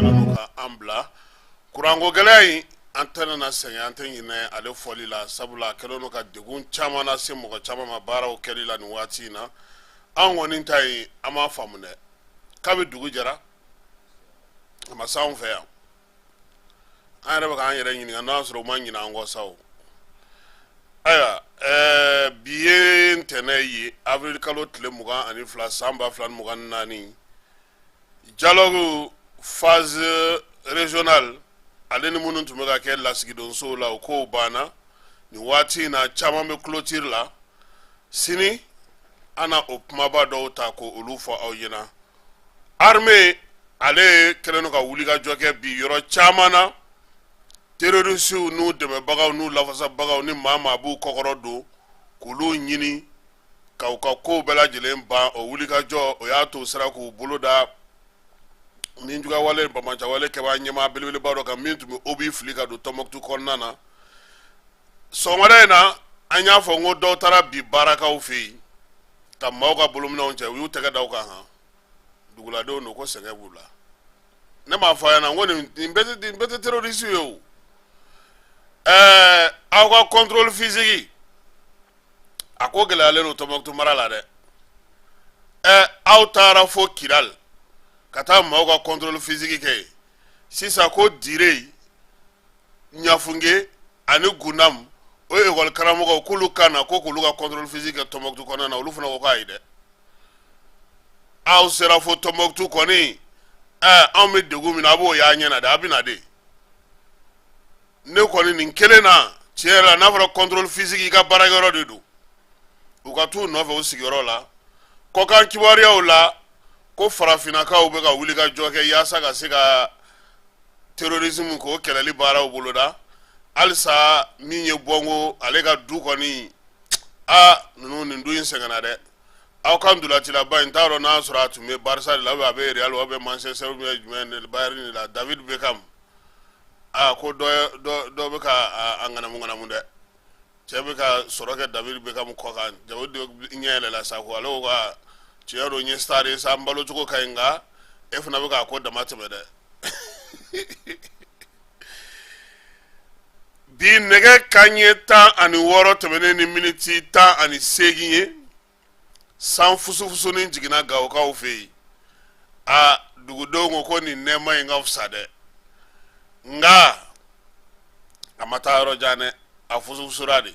kɛlen don ka an bila kuranko gɛlɛya in, an tɛna na sɛgɛn, an tɛ ɲinɛ ale fɔli la, sabula a kɛlen don ka degun caman lase mɔgɔ caman ma baaraw kɛli la nin waati in na. An kɔni ta yen, an m'a faamu dɛ. Kabi dugu jɛra, a ma s'anw fɛ yan. An yɛrɛ bɛ k'an yɛrɛ ɲininka n'a sɔrɔ u ma ɲinɛ an kɔ sa o. Ayiwa, bi ye ntɛnɛn ye, avril kalo tile 22, san 2024. Dialogue phase régionale, ale ni minnu tun bɛ ka kɛ lasigidonsow la, o kow banna nin waati in na. Caman bɛ clôture la. Sini an na o kumaba dɔw ta ko olu fɔ aw ɲɛna. Armée, ale kɛlen don ka wulikajɔ kɛ bi yɔrɔ caman na. Terroristew n'u dɛmɛbagaw n'u lafasabagaw ni maa maa b'u kɔkɔrɔ don, k'olu ɲini ka u ka kow bɛɛ lajɛlen ban. O wulikajɔ, o y'a to u sera k'u bolo da nijuguyawale, banbaanciwale kɛbaa ɲɛmaa belebeleba dɔ kan, min tun bɛ obus fili ka don Tɔnbɔkutu kɔnɔna na. Sɔgɔmada in na, an y'a fɔ n ko dɔw taara bi baarakaw fɛ yen ka maaw ka bolominɛnw cɛ. U y'u tɛgɛ da u kan han, duguladenw don, ko sɛgɛn b'u la. Ne m'a fɔ a ɲɛna n ko nin bɛɛ tɛ terroriste ye o. Aw ka contrôle physique, a ko gɛlɛyalen don Tɔnbɔkutu mara la dɛ. Aw taara fo Kidal ka taa maaw ka contrôle physique kɛ yen. Sisan ko Dire, Ɲafunke ani Gundam, o ekɔli karamɔgɔw, k'olu ka na ko k'olu ka contrôle physique kɛ Tɔnbɔkutu kɔnɔna na. Olu fana ko k'ayi dɛ, aw sera fo Tɔnbɔkutu kɔni, anw bɛ degun min na, a b'o y'an ɲɛ na dɛ, a bɛ na de. Ne kɔni nin kelen na, tiɲɛ yɛrɛ la, n'a fɔra contrôle physique, i ka baarakɛyɔrɔ de don, u ka t'u nɔfɛ u sigiyɔrɔ la. Kɔkan kibaruyaw la, ko farafinnakaw bɛ ka wuli ka jɔ kɛ yaasa ka se ka terrorisme k'o kɛlɛli baaraw boloda halisa. Min ye Bɔngo, ale ka du kɔni, a ninnu nin du in sɛgɛnna dɛ. Aw ka ntolacilaba in, t'a dɔn n'a sɔrɔ a tun bɛ Barça de la, ou bien a bɛ Real, ou bien Manchester, ou bien jumɛn de, Bayern de la, David Beckham, aa, ko dɔ dɔ dɔ bɛ ka a ŋanamu ŋanamu dɛ. Cɛ bɛ ka sɔrɔ kɛ David Beckham kɔ kan. David ɲɛ yɛlɛla sa, ko ale ko ka tiɲɛ don, n ye star ye sa, n balo cogo ka ɲi, nka e fana bɛ k'a ko dama tɛmɛ dɛ. Bi nɛgɛ kanɲɛ 16 tɛmɛnen ni miniti 18 ye, san fusufusunin jiginna Gawokaw fɛ yen. A dugudenw ko ko nin nɛɛma in ka fisa dɛ, nka a ma taa yɔrɔ jan dɛ, a fusufusura de.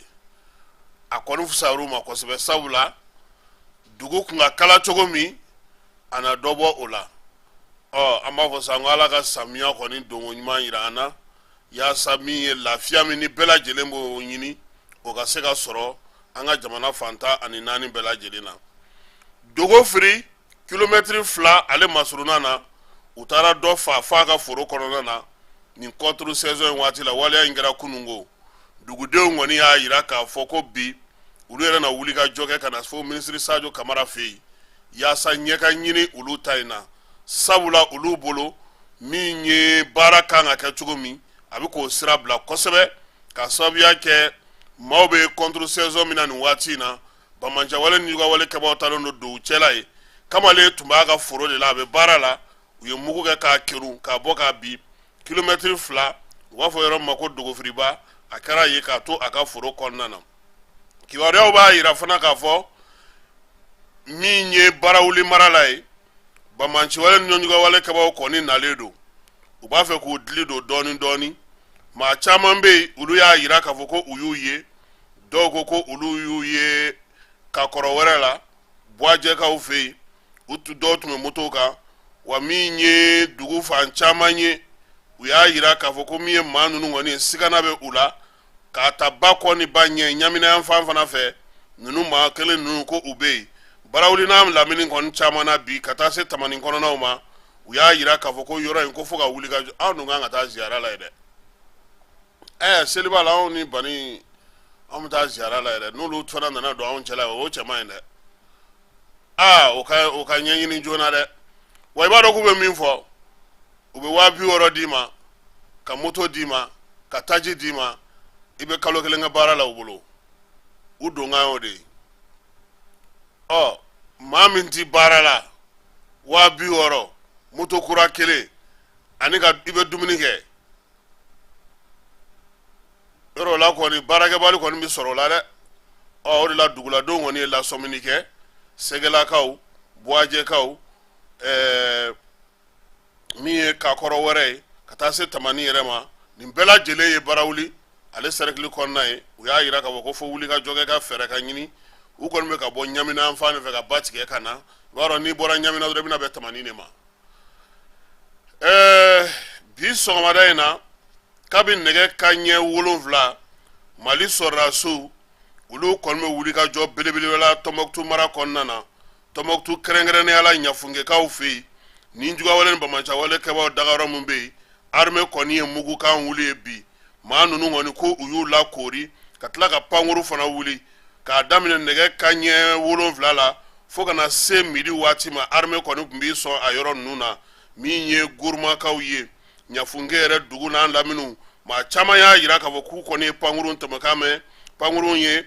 A kɔni fisar'u ma kosɛbɛ, sabula dugu kun ka kala cogo min, a na dɔ bɔ o la. Ɔ, an b'a fɔ sa ko Ala ka samiya kɔni donko ɲuman yira an na, yaasa min ye lafiya min ni bɛɛ lajɛlen b'o ɲini, o ka se ka sɔrɔ an ka jamana fan 14 bɛɛ lajɛlen na. Dogofiri, kilomɛtiri 2 ale masurunna na, u taara dɔ fa f'a ka foro kɔnɔna na nin contre saison in waati la. Waleya in kɛra kununko. Dugudenw kɔni y'a yira k'a fɔ ko bi olu yɛrɛ na wuli ka jɔ kɛ ka na fo minisiri Sajo Kamara fɛ yen, yaasa ɲɛ ka ɲini olu ta in na, sabula olu bolo, min ye baara kan ka kɛ cogo min, a bɛ k'o sira bila kosɛbɛ, ka sababuya kɛ maaw bɛ contre saison min na nin waati in na. Banbaanciwale ni wale kɛbaaw taalen don don cɛla ye. Kamalen tun b'a ka foro de la, a bɛ baara la, u ye mugu kɛ k'a kerun k'a bɔ k'a bin kilomɛtiri 2, u b'a fɔ yɔrɔ min ma ko Dogofiriba. A kɛra yen k'a to a ka foro kɔnɔna na. Kibaruyaw b'a yira fana k'a fɔ min ye Barawuli mara la ye, banbaanciwale ni ɲɔgɔnjuguyawale kɛbaaw kɔni nalen don, u b'a fɛ k'u dili don dɔɔni dɔɔni. Maa caman bɛ yen, olu y'a yira k'a fɔ ko u y'u ye. Dɔw ko ko olu y'u ye ka kɔrɔ wɛrɛ la Buwajɛkaw fɛ yen, u dɔw tun bɛ moto kan. Wa min ye dugu fan caman ye, u y'a yira k'a fɔ ko min ye maa ninnu kɔni, sigana bɛ u la k'a ta ba kɔ ni ba ɲɛ Ɲamina yan fan fana fɛ. Ninnu maa kelen ninnu, ko u bɛ yen Barawuli n'a lamini kɔni caman na bi, ka taa se Tamani kɔnɔnaw ma. U y'a yira k'a fɔ ko yɔrɔ in ko fo ka wuli ka jɔ. Anw dun kan ka taa ziyara la yen dɛ. Seliba la, anw ni bani, anw bɛ taa ziyara la yɛrɛ. N'olu fana nana don anw cɛla, o cɛ man ɲi dɛ. Aa, o ka ɲɛɲini joona dɛ. Wa i b'a dɔn k'u bɛ min fɔ, u bɛ 60 000 d'i ma, ka moto d'i ma, ka taji d'i ma, i bɛ kalo kelen kɛ baara la u bolo. U donkan y'o de ye. Ɔ, maa min ti baara la, 60 000, moto kura kelen. Ani ka i bɛ dumuni kɛ yɔrɔ la kɔni, baarakɛbali kɔni bɛ sɔrɔ o la dɛ. Ɔ, o de la duguladenw kɔni ye lasɔmini kɛ, Sɛgɛlakaw, Buwajɛkaw, min ye Kakɔrɔ wɛrɛ ye, ka taa se Tamani yɛrɛ ma. Nin bɛɛ lajɛlen ye Barawuli ale sɛrɛkili kɔnɔna ye. U y'a jira k'a fɔ ko fo wulikajɔ kɛ, ka fɛɛrɛ ka ɲini. U kɔni bɛ ka bɔ Ɲamina yan fan de fɛ ka ba tigɛ ka na. I b'a dɔn, n'i bɔra Ɲamina dɔrɔn, i bɛna bɛn Tamani de ma. Bi sɔgɔmada in na, kabi nɛgɛ kanɲɛ 7, Mali sɔrɔdasiw olu kɔni bɛ wulikajɔ belebele la Tɔnbɔkutu mara kɔnɔna na, Tɔnbɔkutu kɛrɛnkɛrɛnnenya la Ɲafunkekaw fɛ yen. Ni jugawale ni banbaanciwale kɛbaaw dagayɔrɔ min bɛ yen, armée kɔni ye mugukan wuli ye bi. Maa ninnu kɔni ko u y'u lakoori ka tila ka pankuru fana wuli. K'a daminɛ nɛgɛ kanɲɛ 7 la fo ka na se midi waati ma, armée kɔni tun b'i sɔn a yɔrɔ ninnu na. Min ye Gurumakaw ye, Ɲafunke yɛrɛ dugu n'a laminiw, maa caman y'a jira k'a fɔ k'u kɔni ye pankurun tɛmɛkan mɛn, pankurun ye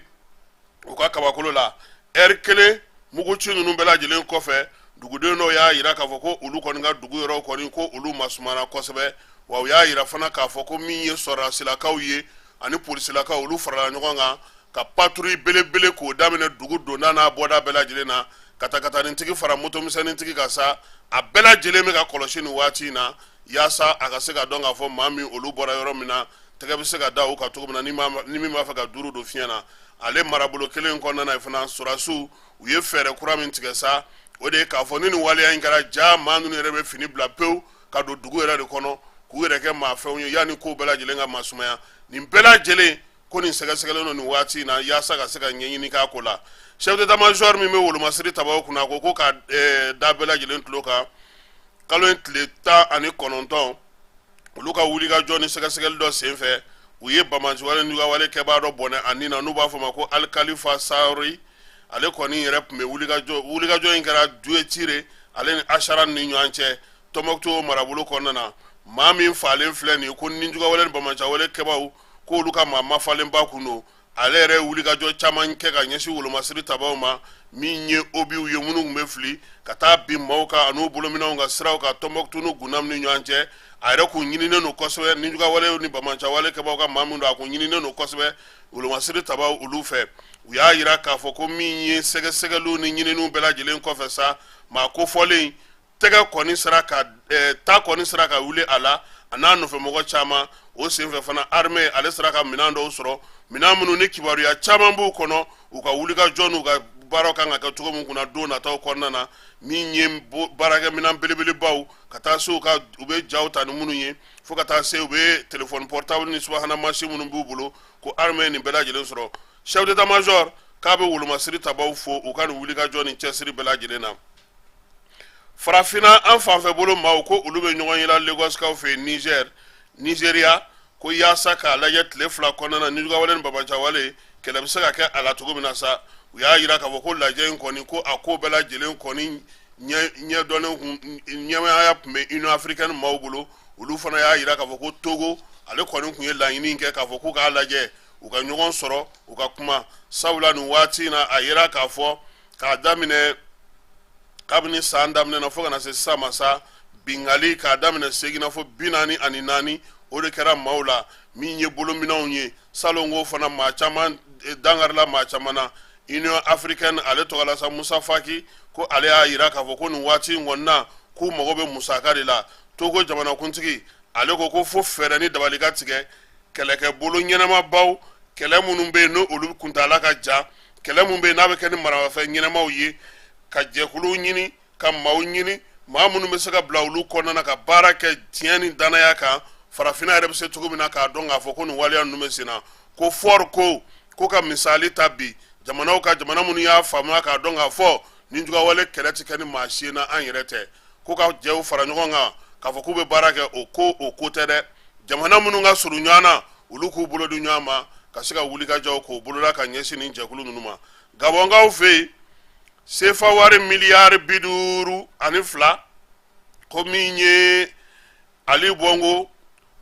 u ka kabakolo la. Ɛri kelen muguci ninnu bɛɛ lajɛlen kɔfɛ, duguden dɔw y'a jira k'a fɔ ko olu kɔni ka dugu yɔrɔ kɔni, ko olu masumara kosɛbɛ. Wa u y'a jira fana k'a fɔ ko min ye sɔrɔdasilakaw ye ani polisilakaw, olu farala ɲɔgɔn kan ka patrouille belebele k'o daminɛ dugu donda n'a bɔda bɛɛ lajɛlen na, katakatanintigi fara motomisɛnnintigi kan sa, a bɛɛ lajɛlen bɛ ka kɔlɔsi nin waati in na, yaasa a ka se ka dɔn k'a fɔ maa min olu bɔra yɔrɔ min na, tɛgɛ bɛ se ka da u kan cogo min na, ni min b'a fɛ ka duuru don fiɲɛ na. Ale marabolo kelen kɔnɔna na fana, sɔrɔdasiw u ye fɛɛrɛ kura min tigɛ sa, o de ye k'a fɔ ni nin waleya in kɛra, ja maa ninnu yɛrɛ bɛ fini bila pewu ka don dugu yɛrɛ de kɔnɔ k'u yɛrɛ kɛ maa fɛnw ye, yanni kow bɛɛ lajɛlen ka masumaya. Nin bɛɛ lajɛlen ko nin sɛgɛsɛgɛlen don nin waati in na, yaasa ka se ka ɲɛɲini k'a ko la. Chef d'état major min bɛ wolomasiri tabaw kunna, a ko ko ka da bɛɛ lajɛlen tulo kan, kalo in tile 19, olu ka wulikajɔ ni sɛgɛsɛgɛli dɔ senfɛ, u ye banbaanciwale nigawale kɛbaa dɔ bɔnɛ a ni na, n'u b'a fɔ ma ko Alikalifa Sari. Ale kɔni yɛrɛ tun bɛ wulikajɔ in kɛra Duetire ale ni Asara ni ɲɔgɔn cɛ, Tɔnbɔkutu marabolo kɔnɔna na. Maa min faalen filɛ nin ye, ko nijugawale ni banbaanciwale kɛbaaw k'olu ka maa mafalenba kun don. Ale yɛrɛ ye wulikajɔ caman kɛ ka ɲɛsin wolomasiri tabaw ma, min ye obiw ye minnu tun bɛ fili ka taa bin maaw kan an'u bolominɛnw ka siraw kan Tɔnbɔkutu ni Gunam ni ɲɔgɔn cɛ. A yɛrɛ kun ɲininen don kosɛbɛ, nijugawale ni banbaanciwale kɛbaaw ka maa min don, a kun ɲininen don kosɛbɛ wolomasiri tabaw olu fɛ. U y'a jira k'a fɔ ko min ye sɛgɛsɛgɛliw ni ɲininiw bɛɛ lajɛlen kɔfɛ sa, maa kofɔlen tɛgɛ kɔni sera ka ta kɔni sera ka wuli a la, a n'a nɔfɛmɔgɔ caman. O senfɛ fana, armée ale sera ka minɛn dɔw sɔrɔ, minɛn minnu ni kibaruya caman b'u kɔnɔ, u ka wulikajɔ n'u ka baaraw kan ka kɛ cogo min kunna don nataw kɔnɔna na, min ye baarakɛminɛn belebelebaw, ka taa se u ka u bɛ jaw ta ni minnu ye, fo ka taa se u bɛ téléphone portable ni subahana mansin minnu b'u bolo, ko armée nin bɛɛ lajɛlen sɔrɔ. Chef d'état major k'a bɛ wolomasiri tabaw fo u ka nin wulikajɔ ni cɛsiri bɛɛ lajɛlen na. Farafinna an fanfɛ bolo maaw ko olu bɛ ɲɔgɔn ye la Lagos kaw fɛ yen, Niger, Nigeria, ko yaasa k'a lajɛ tile 2 kɔnɔna na, nijugawale ni banbaanciwale kɛlɛ bɛ se ka kɛ a la cogo min na sa. U y'a jira k'a fɔ ko lajɛ in kɔni, ko a ko bɛɛ lajɛlen kɔni ɲɛdɔnnen kun ɲɛmaaya tun bɛ Union africaine maaw bolo. Olu fana y'a jira k'a fɔ ko Togo ale kɔni tun ye laɲini kɛ k'a fɔ k'u k'a lajɛ u ka ɲɔgɔn sɔrɔ, u ka kuma, sabula nin waati in na, a yira k'a fɔ k'a daminɛ kabini san daminɛ na fo ka na se sisan ma sa, binkanni k'a daminɛ 8 na fo 44, o de kɛra maaw la, min ye bolominɛnw ye. Salongo fana, maa caman dankarila maa caman na. Union africaine ale tɔgɔla sa, Musa Faki, ko ale y'a jira k'a fɔ ko nin waati in kɔni na, k'u mago bɛ musaka de la. Togo jamanakuntigi ale ko ko fo fɛɛrɛ ni dabali ka tigɛ, kɛlɛkɛbolo ɲɛnamabaw, kɛlɛ minnu bɛ yen n'olu kuntaala ka jan, kɛlɛ min bɛ yen n'a bɛ kɛ ni maramafɛn ɲɛnamaw ye, ka jɛkuluw ɲini, ka maaw ɲini, maa minnu bɛ se ka bila olu kɔnɔna na ka baara kɛ tiɲɛ ni danaya kan, farafinna yɛrɛ bɛ se cogo min na k'a dɔn k'a fɔ ko nin waleya ninnu bɛ sen na. Ko fɔri ko ka misali ta bi jamanaw ka jamana minnu y'a faamuya k'a dɔn k'a fɔ nijugawale kɛlɛ tɛ kɛ ni maa si ye na an yɛrɛ tɛ, ko ka jɛw fara ɲɔgɔn kan k'a fɔ k'u bɛ baara kɛ, o ko o ko tɛ dɛ. Jamana minnu ka surun ɲɔgɔn na, olu k'u bolo di ɲɔgɔn ma ka se ka wulikajɔw k'o boloda ka ɲɛsin nin jɛkulu ninnu ma. Gabɔnkaw fɛ yen, sefa wari miliyari 52, ko min ye Ali Bɔngo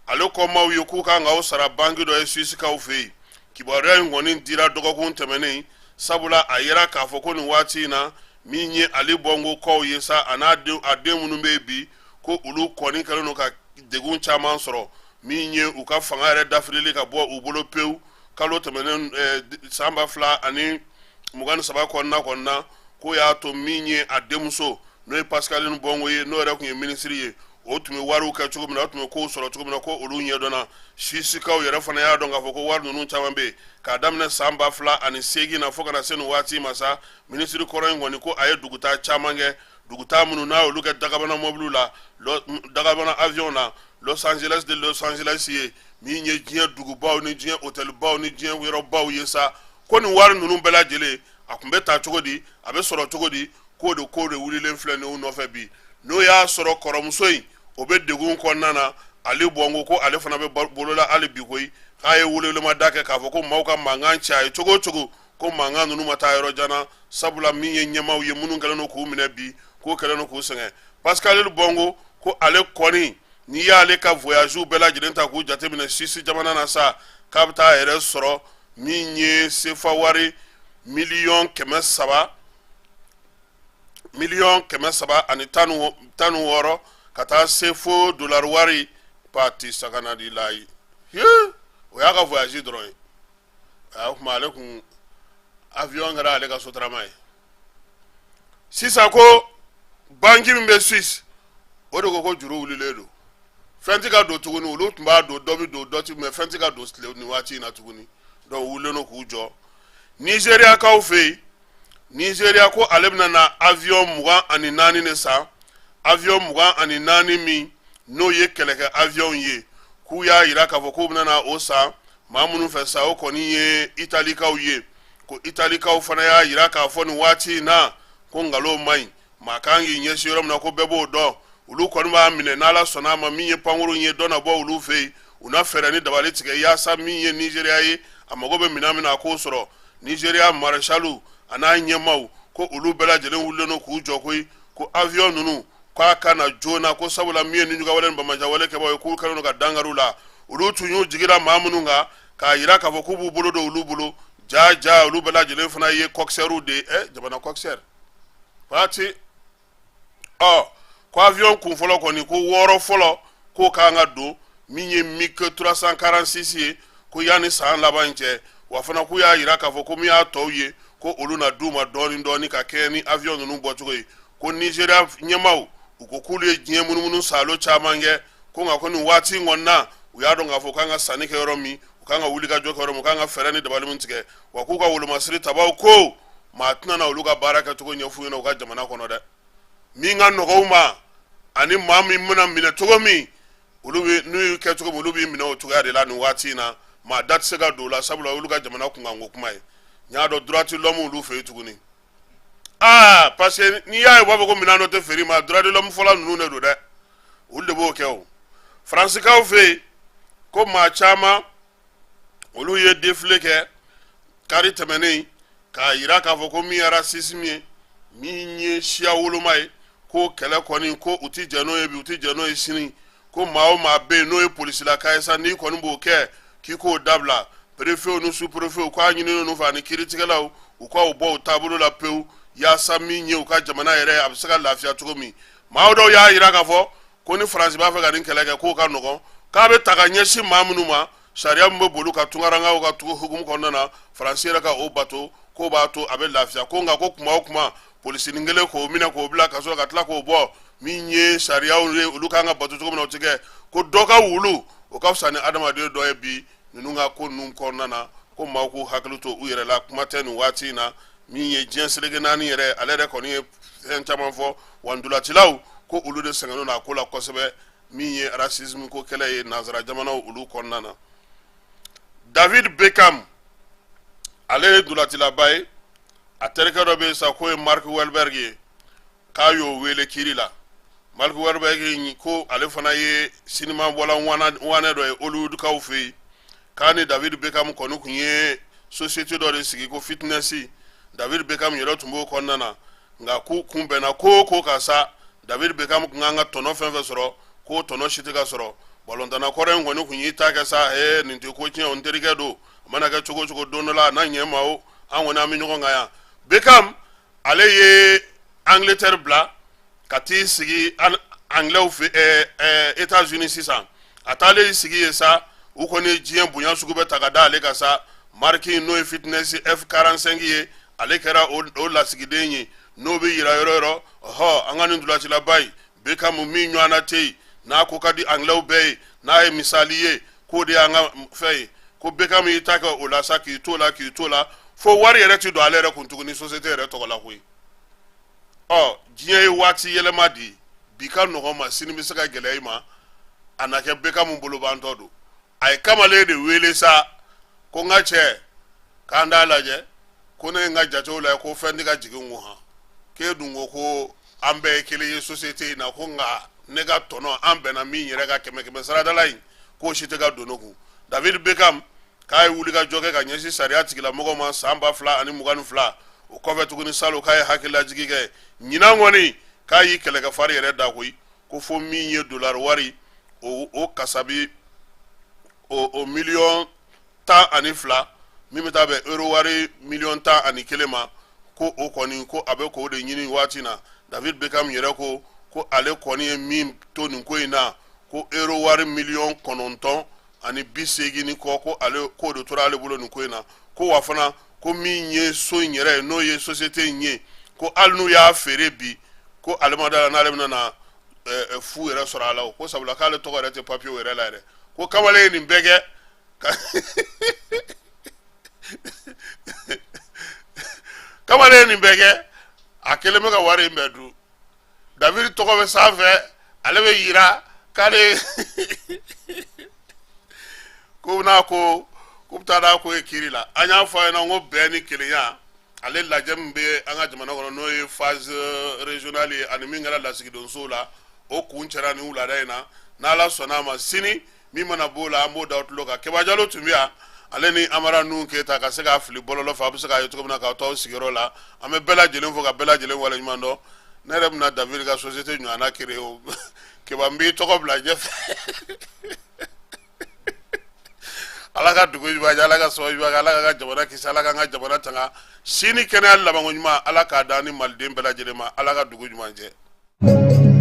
ale kɔmaw ye, k'u kan ka o sara banki dɔ ye Suisikaw fɛ yen. Kibaruya in kɔni dira dɔgɔkun tɛmɛnen, sabula a yera k'a fɔ ko nin waati in na, min ye Ali Bɔngo kɔw ye sa, a n'a a den minnu bɛ yen bi, ko olu kɔni kɛlen don ka degun caman sɔrɔ min ye u ka fanga yɛrɛ dafirili ka bɔ u bolo pewu kalo tɛmɛnen san 2023 kɔnɔna k'o y'a to min ye a denmuso n'o ye Pascaline Bongo ye, n'o yɛrɛ tun ye minisiri ye, o tun bɛ wariw kɛ cogo min na, o tun bɛ kow sɔrɔ cogo min na, ko olu ɲɛdɔnna. Suissekaw yɛrɛ fana y'a dɔn k'a fɔ ko wari ninnu caman bɛ yen. K'a daminɛ san 2008 na fo ka na se nin waati ma sa, minisiri kɔrɔ in kɔni ko a ye dugutaa caman kɛ, dugutaa minnu n'a y'olu kɛ dagabana mɔbiliw la, dagabana avion na, Los Angeles de Los Angeles ye min ye diɲɛ dugubaw ni diɲɛ hôtelbaw ni diɲɛ yɔrɔbaw ye sa, ko nin wari ninnu bɛɛ lajɛlen a tun bɛ ta cogo di, a bɛ sɔrɔ cogo di, k'o de ko de wulilen filɛ nin nɔfɛ bi. N'o y'a sɔrɔ kɔrɔmuso in o bɛ degun kɔnɔna na, Ali Bongo ko ale fana bɛ bolola hali bi koyi, k'a ye welewelemada kɛ k'a fɔ ko maaw ka mankan ci a ye cogo o cogo, ko mankan ninnu ma taa yɔrɔ jan na, sabula min ye ɲɛmaaw ye minnu kɛlen don k'u minɛ bi, k'o kɛlen don k'u sɛgɛn. Pascaline Bongo ko ale kɔni, n'i y'ale ka voyagew bɛɛ lajɛlen ta k'u jateminɛ Suisse jamana na sa, k'a bɛ taa yɛrɛ sɔrɔ min ye sefa wari miliyɔn 300, miliyɔn 316 ka taa se fo dolari wari pati saganadi layi. O y'a ka voyage dɔrɔn ye. O tuma ale kun avion kɛra ale ka sotarama ye sisan. Ko banki min bɛ Suisse, o de ko ko juru wulilen don, fɛn tɛ ka don tuguni. Olu tun b'a don, dɔ bɛ don, dɔ tɛ, mais fɛn tɛ ka don nin waati in na tuguni. Donc u wulilen don k'u jɔ. Nizeriyakaw fɛ yen, Nizeriya ko ale bɛna na avion 24 de san, avion 24 min n'o ye kɛlɛkɛ avion ye, k'u y'a yira k'a fɔ k'u bɛna na o san maa minnu fɛ sa, o kɔni ye Italikaw ye. Ko Italikaw fana y'a yira k'a fɔ nin waati in na ko nkalon man ɲi, maa kan k'i ɲɛsin yɔrɔ min na ko bɛɛ b'o dɔn. Olu kɔni b'a minɛ n'Ala sɔnna a ma, min ye pankurun ye, dɔ na bɔ olu fɛ yen, u na fɛɛrɛ ni dabali tigɛ yaasa min ye Nizeriya ye, a mago bɛ minɛn min na, a k'o sɔrɔ. Nizeriya maréchal a n'a ɲɛmaaw ko olu bɛɛ lajɛlen wulilen don k'u jɔ koyi, ko avion ninnu k'a ka na joona, ko sabula min ye nijuguyawale ni banbaanciwale kɛbaaw ye, k'u kɛlen don ka dankari u la. Olu tun y'u jigi da maa minnu kan k'a yira k'a fɔ k'u b'u bolo don olu bolo, ja ja, olu bɛɛ lajɛlen fana ye coxeurs de ye. Jamana coxeur waati ɔ ko avion kun fɔlɔ kɔni, ko wɔɔrɔ fɔlɔ k'o kan ka don, min ye MiG 346 ye, ko yanni san laban in cɛ. Wa fana k'u y'a yira k'a fɔ ko min y'a tɔw ye, ko olu na d'u ma dɔɔni dɔɔni ka kɛɲɛ ni avion ninnu bɔcogo ye. Ko Nizeriya ɲɛmaaw, u ko k'olu ye diɲɛ munumunu saalo caman kɛ, ko nka ko nin waati in kɔni na, u y'a dɔn k'a fɔ k'an ka sanni kɛ yɔrɔ min, u kan ka wuli ka jɔ kɛ yɔrɔ min, u kan ka fɛɛrɛ ni dabali min tigɛ. Wa k'u ka wolomasiri tabaw ko maa tɛna na olu ka baara kɛcogo ɲɛf'u ɲɛna u ka jamana kɔnɔ dɛ. Min ka nɔgɔ u ma ani maa min bɛna minɛ cogo min, olu bɛ n'u y'u kɛ cogo min, olu b'i minɛ o cogoya de la. Nin waati in na, maa da tɛ se ka don o la, sabula olu ka jamana kunkanko kuma ye. N y'a dɔn droit de l'homme olu fɛ yen tuguni. Aa, parce que n'i y'a ye u b'a fɔ ko minɛn dɔ tɛ feere ma, droit de l'homme fɔla ninnu de don dɛ, olu de b'o kɛ. O Faransikaw fɛ yen, ko maa caman olu ye défilé kɛ kari tɛmɛnen k'a yira k'a fɔ ko min ye racisme ye, min ye siya woloma ye, ko kɛlɛ kɔni, ko u ti jɛn n'o ye bi, u ti jɛn n'o ye sini. Ko maa o maa bɛ yen n'o ye polisilaka ye sa, n'i kɔni b'o kɛ, k'i k'o dabila. Préfetw ni sous-préfetw, k'a ɲini ninnu fɛ ani kiiritigɛlaw, u k'o bɔ u taabolo la pewu, yaasa min ye u ka jamana yɛrɛ a bɛ se ka lafiya cogo min. Maa dɔw y'a yira k'a fɔ ko ni Faransi b'a fɛ ka nin kɛlɛ kɛ, k'o ka nɔgɔn, k'a bɛ ta ka ɲɛsin maa minnu ma, sariya min bɛ boli ka tunkarankaw ka tugu hukumu kɔnɔna na, Faransi yɛrɛ ka o bato, k'o b'a to a bɛ lafiya. Ko nka ko kuma o kuma, polisinin kelen k'o minɛ k'o bila kaso la ka tila k'o bɔ, min ye sariyaw ye, olu kan ka bato cogo min na, o tɛ kɛ. Ko dɔ ka wulu, o ka fisa ni adamaden dɔ ye bi ninnu ka ko ninnu kɔnɔna na. Ko maaw k'u hakili to u yɛrɛ la, kuma tɛ nin waati in na min ye diɲɛ seleke naani yɛrɛ, ale yɛrɛ kɔni ye fɛn caman fɔ. Wa ntolacilaw ko olu de sɛgɛnnen don a ko la kosɛbɛ, min ye racisme ko kɛlɛ ye nansara jamanaw olu kɔnɔna na. David Beckham, ale ye ntolacilaba ye, a terikɛ dɔ bɛ yen sa k'o ye Mark Wahlberg ye, k'a y'o wele kiri la. Mark Wahlberg, ko ale fana ye sinima bɔla wanɛ dɔ ye Hollywoodkaw fɛ yen, k'a ni David Beckham kɔni tun ye société dɔ de sigi ko fitness. David Beckham yɛrɛ tun b'o kɔnɔna na, nka k'u kun bɛnna ko o ko kan sa, David Beckham tun kan ka tɔnɔ fɛn fɛn sɔrɔ, k'o tɔnɔ si tɛ ka sɔrɔ. Balontanna kɔrɔ in kɔni tun y'i ta kɛ sa, ee nin tɛ ko tiɲɛ o, n terikɛ don, a mana kɛ cogo o cogo, don dɔ la a na ɲɛ ma o, an kɔni an bɛ ɲɔgɔn kan yan. Beckham, ale ye Angleterre bila ka t'i sigi Anglais fɛ, États-Unis sisan. A taalen sigi yen sa, u kɔni ye diɲɛ bonya sugu bɛɛ ta ka da ale kan sa. Marque n'o ye fitness F45 ye, ale kɛra o lasigiden ye, n'o bɛ yira yɔrɔ yɔrɔ. Ɔhɔ, an ka nin ntolacilaba in, Beckham, min ɲɔgɔnna tɛ yen, n'a ko ka di Anglais bɛɛ ye, n'a ye misali ye k'o de y'an ka fɛn ye, ko Beckham y'i ta kɛ o la sa, k'i t'o la, k'i t'o la, fo wari yɛrɛ ti don ale yɛrɛ kun tuguni société yɛrɛ tɔgɔ la koyi. Ɔ, diɲɛ ye waati yɛlɛma di, bi ka nɔgɔn ma, sini bɛ se ka gɛlɛya i ma. A na kɛ Beckham bolobantɔ don. A ye kamalen de wele sa ko n ka cɛ, k'an t'a lajɛ, ko ne ye n ka jatew lajɛ ko fɛn tɛ ka jigin n kun han, k'e dun ko ko an bɛɛ ye kelen ye société in na, ko nka ne ka tɔnɔ, an bɛnna min yɛrɛ ka kɛmɛ kɛmɛ saradala in, k'o si tɛ ka don ne kun. David Beckham k'a ye wuli ka jɔ kɛ ka ɲɛsin sariya tigilamɔgɔw ma san 2022. O kɔfɛ tuguni, salon k'a ye hakililajigi kɛ, ɲinan kɔni k'a y'i kɛlɛkɛ fari yɛrɛ da koyi, ko fo min ye dolari wari o kasabi o miliyɔn 12, min bɛ taa bɛn euro wari miliyɔn 11 ma, ko o kɔni ko a bɛ k'o de ɲini waati na. David Beckham yɛrɛ ko ko ale kɔni ye min to nin ko in na, ko euro wari miliyɔn 980 ni kɔ, ko ale k'o de tora ale bolo nin ko in na. Ko wa fana, ko min ye so in yɛrɛ ye, n'o ye société in ye, ko hali n'u y'a feere bi, ko ale ma da la n'ale bɛna na fu yɛrɛ sɔrɔ a la o, ko sabula k'ale tɔgɔ yɛrɛ tɛ papiyew yɛrɛ la yɛrɛ. Ko kamalen ye nin bɛɛ kɛ, kamalen ye nin bɛɛ kɛ, a kɛlen bɛ ka wari in bɛɛ dun. David tɔgɔ bɛ sanfɛ, ale bɛ yira k'ale ko n'a ko k'u bɛ taa n'a ko ye kiiri la. An y'a fɔ a ɲɛna ko bɛn ni kelenya, ale lajɛ min bɛ an ka jamana kɔnɔ, n'o ye phase régionale ye, ani min kɛra lasigidensow la, o kuncɛra nin wulada in na. N'Ala sɔnna a ma, sini min mana b'o la, an b'o da tulo kan. Keba Jalo tun bɛ yan, ale ni Amara Nuhu Keyita, ka se k'a fili bɔlɔlɔ fɛ, a bɛ se k'a ye cogo min na k'aw to aw sigiyɔrɔ la. An bɛ bɛɛ lajɛlen fo ka bɛɛ lajɛlen waleɲuman dɔn. Ne yɛrɛ bɛna David ka société ɲɔgɔnna créer o. Keba, n b'i tɔgɔ bila ɲɛfɛ. Ala ka dugu ɲuman jɛ, Ala ka sababu ɲuman kɛ, Ala k'an ka jamana kisi, Ala k'an ka jamana tanga. Sini kɛnɛya labanko ɲuman, Ala k'a d'an ni maliden bɛɛ lajɛlen ma. Ala ka dugu ɲuman jɛ.